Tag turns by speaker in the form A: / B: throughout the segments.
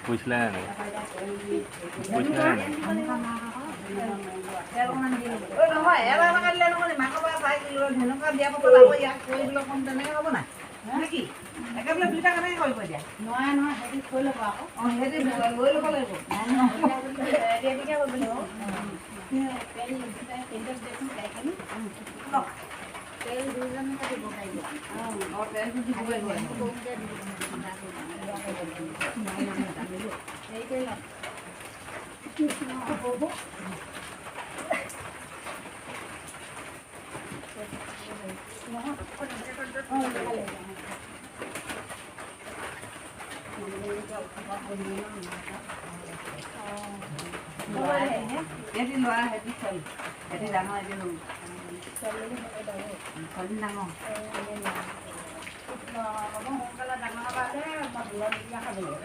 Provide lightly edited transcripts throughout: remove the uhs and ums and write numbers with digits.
A: কৈছিলে নাই কৈছিলে নাই
B: নহয় এটা টকা দিলে নহয় মাকৰ পৰা চাই সেনেকুৱা দিয়া পাছত আকৌ ইয়াক কৰিবলৈ কম তেনেকৈ হ'ব নাই নেকি একেবাৰে দুইটা কেনেকৈ কৰিব এতিয়া
C: নোৱাৰে নহয় সেইটো থৈ ল'ব আকৌ
B: অঁ সেইটো লৈ ল'ব লাগিব
C: কৰিব লাগিব তেল দুজনকে দিব পাৰিব
B: অঁ তেলটো দিব পাৰিব এটি ল'ৰা সেটি ছোৱালী এটি ডাঙৰ এটি সৰু ছোৱালী ডাঙৰ
C: সোনকালে ডাঙৰ হ'বা দে মই দূৰত দিয়া খাব লাগিব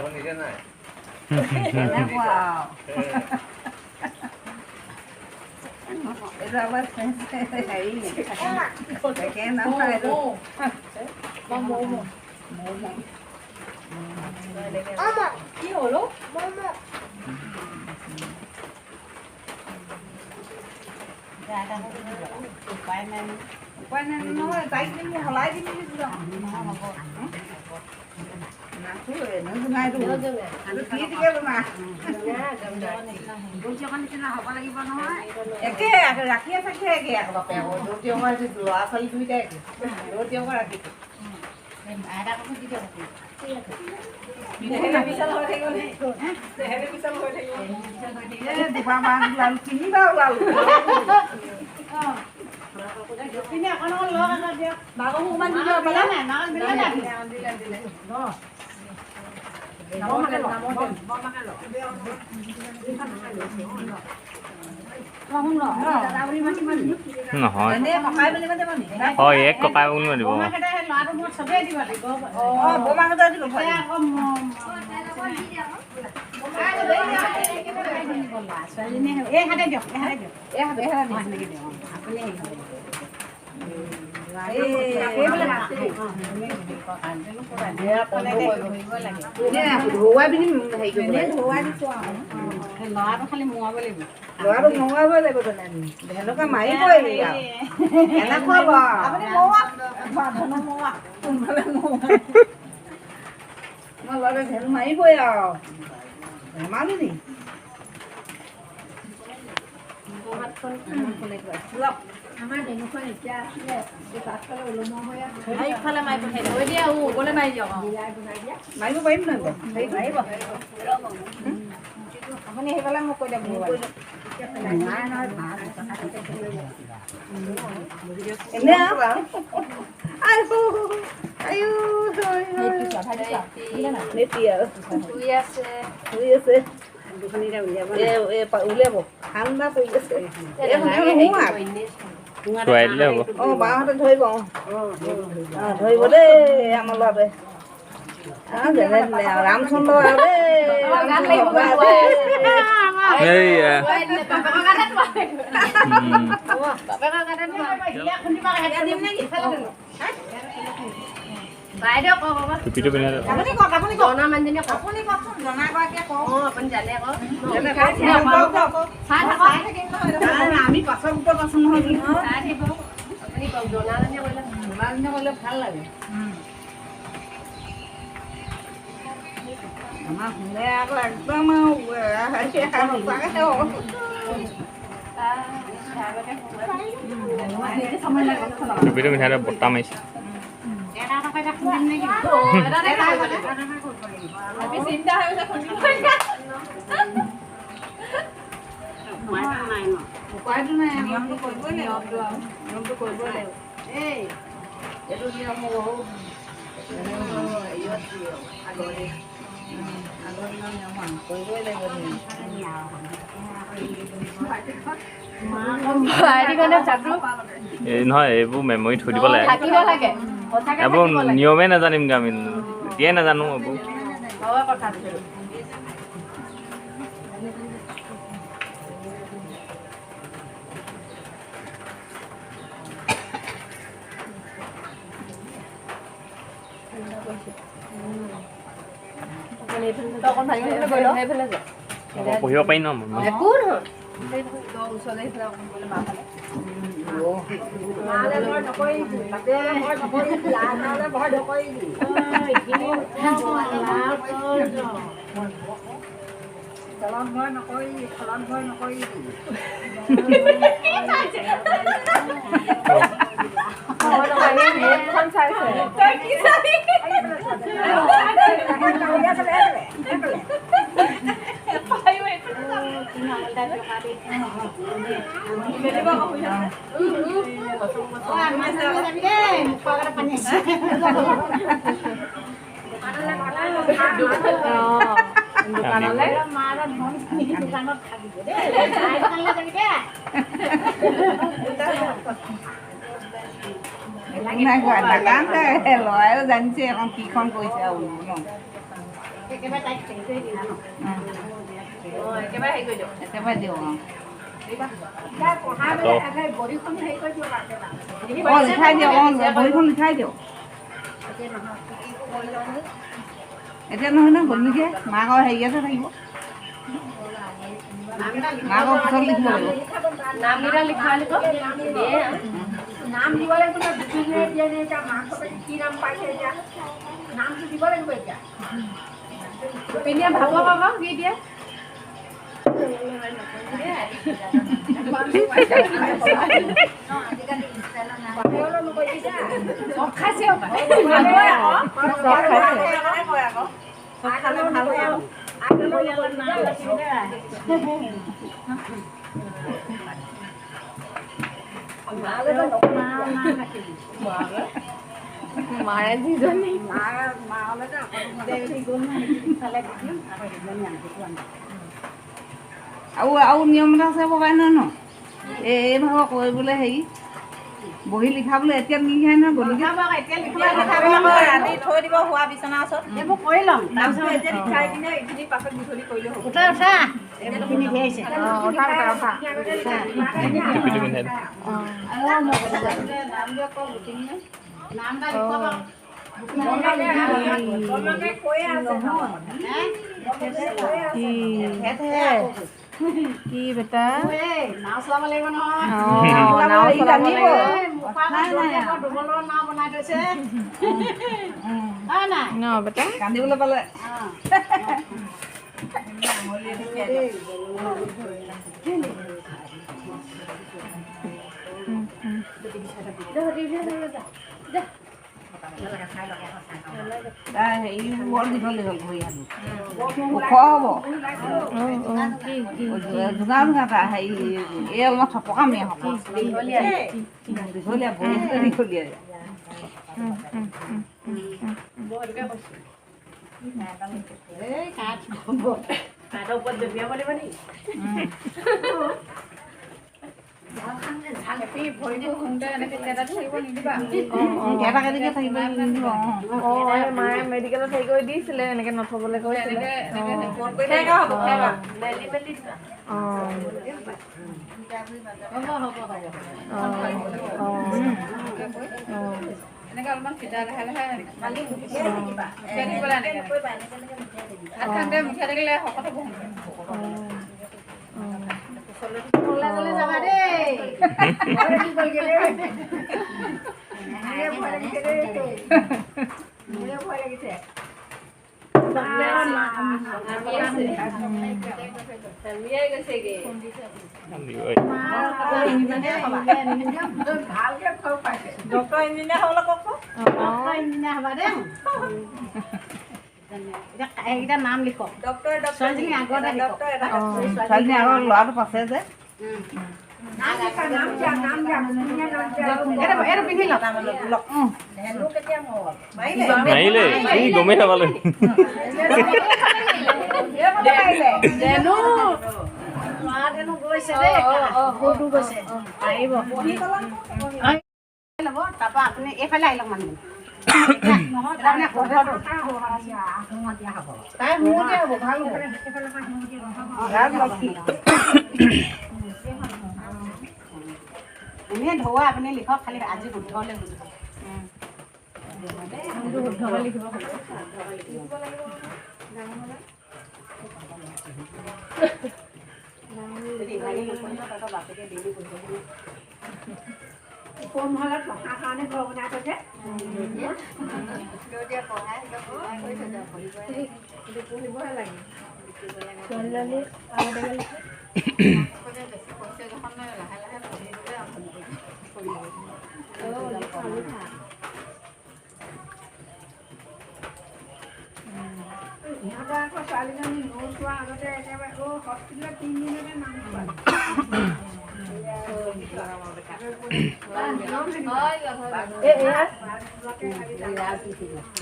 D: শুনিছে নাই
B: এইটো আমাৰ হেৰি এইটো
C: কি হ'ল উপায় নাই
B: উপায় নাই নহয় তাইক দিম সলাই দিম একে ৰাখিয়ে চাকি একে আকৌ বাপে আকৌ ল'ৰা ছোৱালী দুইটাই একে দৌতিয়কৰ ৰাখিছে দুবাৰমান ওলালো তিনিবাৰ ওলালো
A: নহয় হয় এক ককাই বুলি মাতিব
C: ল'ৰাটো খালি মঙাব লাগিব
B: ল'ৰাটো মঙাবই লাগিব ধেনুকা মাৰিবই এনেকুৱা মই ল'ৰাটো ধেনু মাৰিবই আৰু ধেমালি নি মাৰিব পাৰিম নহয়
C: আপুনি সেইফালে মোক কৈ দিয়ক
B: এনে উলিয়াব ঠাণ্ডা পৰি আছে অঁ বাওঁহাতে ধৰিব অঁ ধৰিব দেই আমাৰ ল'ৰাটোৱে ৰামচন্দ্ৰ আৰু দেই আমি পাছৰ গোটত আছো নহয় জনা ভাল লাগে আমাৰ শুনে আকৌ একদম
A: টুপিটো পিন্ধাই বতাহ মাৰিছে
B: উপায়টো নাই নিয়মটো কৰিবই লাগিব নিয়মটো কৰিবই লাগিব এই এইটো নিয়ম আগৰ দিনৰ নিয়ম কৰিবই লাগিব।
A: নহয়, এইবোৰ মেমৰি থৈ দিব লাগে, এইবোৰ নিয়মে নাজানিমগৈ আমি, এতিয়াই নাজানো এইবোৰ। পঢ়িব পাৰি ন?
B: ল'ৰাইও জানিছে এখন কিখন কৰিছে আৰু ন। একেবাৰে দিওঁ। অঁ, লিখাই দিয়ক। অঁ, বহীখন লিখাই দিয়ক। এতিয়া নহয় ন, গধূলিকে মাকৰ হেৰিয়াতে থাকিব, মাকৰ পিছত লিখিব লাগিব।
C: নাম দিব লাগিব এতিয়া মাক কি নাম পাইছে, এতিয়া নামটো দিব লাগিব। এতিয়া ভাবক আকৌ কি দিয়ে।
D: মাৰে যিজনী
B: আৰু আৰু নিয়ম এটা আছে বগাই নহয় ন, এই ভাগৰ কৰিবলৈ হেৰি বহী লিখাবলৈ এতিয়া নিলিখাই নহয়, গধূলিকে
D: কি বেটা
C: নাও চলাব লাগিব নহয়,
D: নাও চলাব লাগিব। ন বেটা
B: কান্দিবলৈ পালে হেৰি বৰ দীঘল দীঘল ভৰি হাত ওখ হ'ব, জোঙা জোঙা তাৰ হেৰি এই অলপমান থপকামীয়া হ'ব, দীঘলীয়া ভৰি দীঘলীয়া।
D: মায়ে মেডিকেলত হেৰি কৰি দিছিলে, এনেকে নথবলৈ কৈছিলে।
C: নাম লিখক
B: ছোৱালীজনী আগৰ ল'ৰাটো পাছে যে
A: মাৰিলে গমেই নাপালো।
C: হেনো গৈছে দেই, বহুত গৈছে, পাৰিব ল'ব। তাৰপৰা আপুনি এইফালে আহি লওক মানুহ।
B: তাই সোঁৱতীয়া হ'ব, ভাল হ'ব। ৰাজলক্ষ্মী
C: এনেই ধোৱা আপুনি লিখক, খালি আজি শুদ্ধ হ'লে বুজিব।
E: কম হ'লত পঢ়াৰ কাৰণে ঘৰ বনাই থৈছে।
D: পঢ়িবহে লাগে ছোৱালীজনী।
E: ইহঁতৰ আকৌ ছোৱালীজনী নোচোৱা আগতে একেবাৰে হস্পিটেলত 3 দিনতে নাম চোৱা।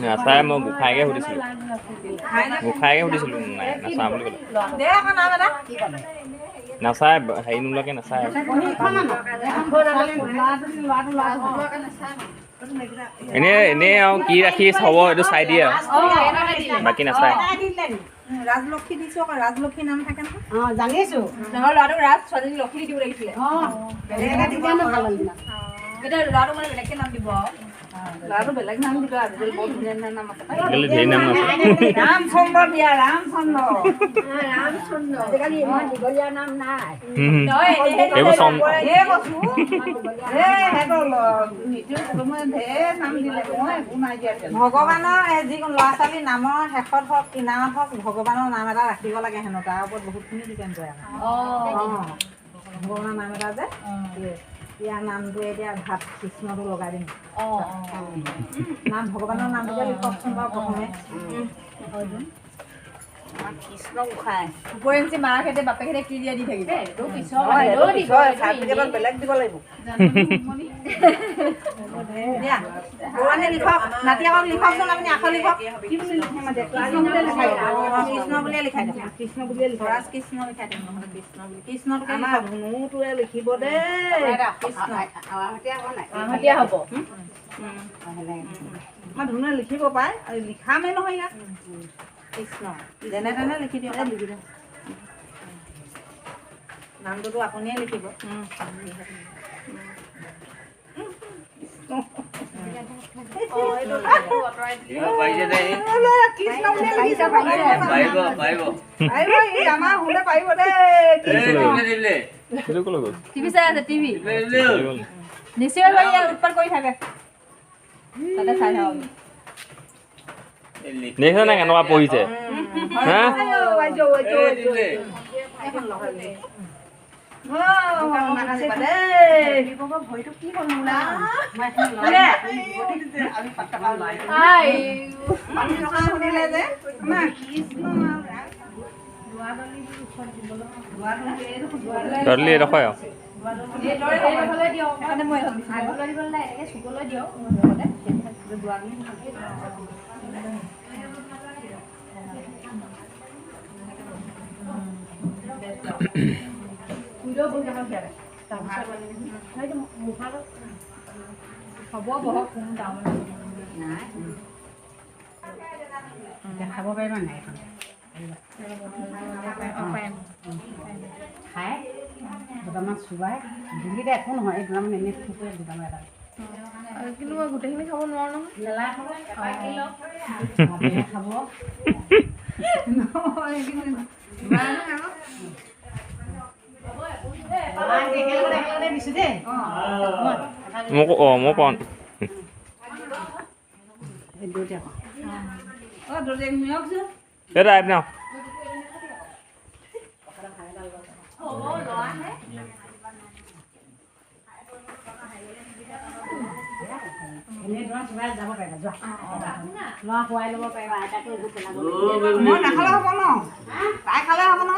A: নাচাই মই গোসাঁইকে সুধিছিলোঁ, গোসাঁইকে সুধিছিলোঁ, নাই নাচাওঁ বুলি ক'লে। নাচাই হেৰি নোলোৱাকৈ নাচায়। এনেই এনেই আৰু কি ৰাখি হ'ব এইটো চাই দিয়ে আৰু বাকী নাচায়।
B: ৰাজলক্ষ্মী দিছো আকৌ, ৰাজলক্ষ্মী নাম থাকে নহয়।
C: অঁ জানিছো,
D: নহয় ল'ৰাটোক ৰাজ, ছোৱালীজনী লক্ষ্মী দিব লাগিছিলে। এতিয়া ল'ৰাটো মানে বেলেগকে নাম দিব আৰু।
B: ল'ৰাটো বেলেগ নাম দিব, আজিকালি বহুত ধুনীয়া ধুনীয়া নাম আছে।
A: আজিকালি ধেৰ নাম আছে।
B: ৰামচন্দ্ৰ দিয়া, ৰামচন্দ্ৰ।
E: ৰামচন্দ্ৰ, আজিকালি ইমান দীঘলীয়া নাম নাই।
B: ভগৱানৰ যিকোনো ল'ৰা ছোৱালীৰ নামৰ শেষত হওক কিনাৰত হওক ভগৱানৰ নাম এটা ৰাখিব লাগে হেনো, তাৰ ওপৰত বহুতখিনি ডিপেণ্ড কৰে। ভগৱানৰ নাম এটা যে ইয়াৰ নামটোৱে এতিয়া ভাত কৃষ্ণটো লগাই দিম নাম, ভগৱানৰ নামটোকে লিখকচোন বাৰু প্ৰথমে।
C: কৃষ্ণ গোসাঁই
D: উপৰিঞ্চি মাকহঁতে বাপেকহঁতে কি দিয়া দি থাকিব।
B: চাৰ্টিফিকেটত বেলেগ দিব লাগিব। লিখক নাতিয়েকক লিখকচোন আপুনি আখৰ লিখক। কি বুলি লিখিম? কৃষ্ণ বুলিয়ে লিখাই দিম, কৃষ্ণ বুলিয়ে লিখ, ৰাজ কৃষ্ণ লিখাই দিম, নহ'লে কৃষ্ণ বুলি কৃষ্ণটোকে লিখক। ধুনুটোৱে লিখিব দেই কৃষ্ণ।
D: আহতীয়া হ'ব,
B: আমাৰ ধুনুৱে লিখিব পাৰে, লিখামেই নহয় ইয়াত। কৃষ্ণ যেনে তেনে লিখি দিয়ক, লিখি দিয়ক নামটোতো আপুনিয়ে লিখিব।
D: টিভি চাই আছে, টিভি নিশ্চয় উৎপাত কৰি থাকে, তাতে চাই থাকক।
A: দেখিছ নাই কেনেকুৱা পঢ়িছে? হা এডোখৰ আৰু
C: খাব পাৰিবা নাই? খাই দুটামান চোবাই দিলে একো নহয়, এই দুটামান এনেই থুকুৱে দুটামান এটা।
D: কিন্তু মই গোটেইখিনি খাব নোৱাৰো নহয়।
C: নেলাগে খাব, খাব।
A: মোক মই পাওঁ।
B: মই নাখালে হ'ব ন? তাই খালে হ'ব নহয়।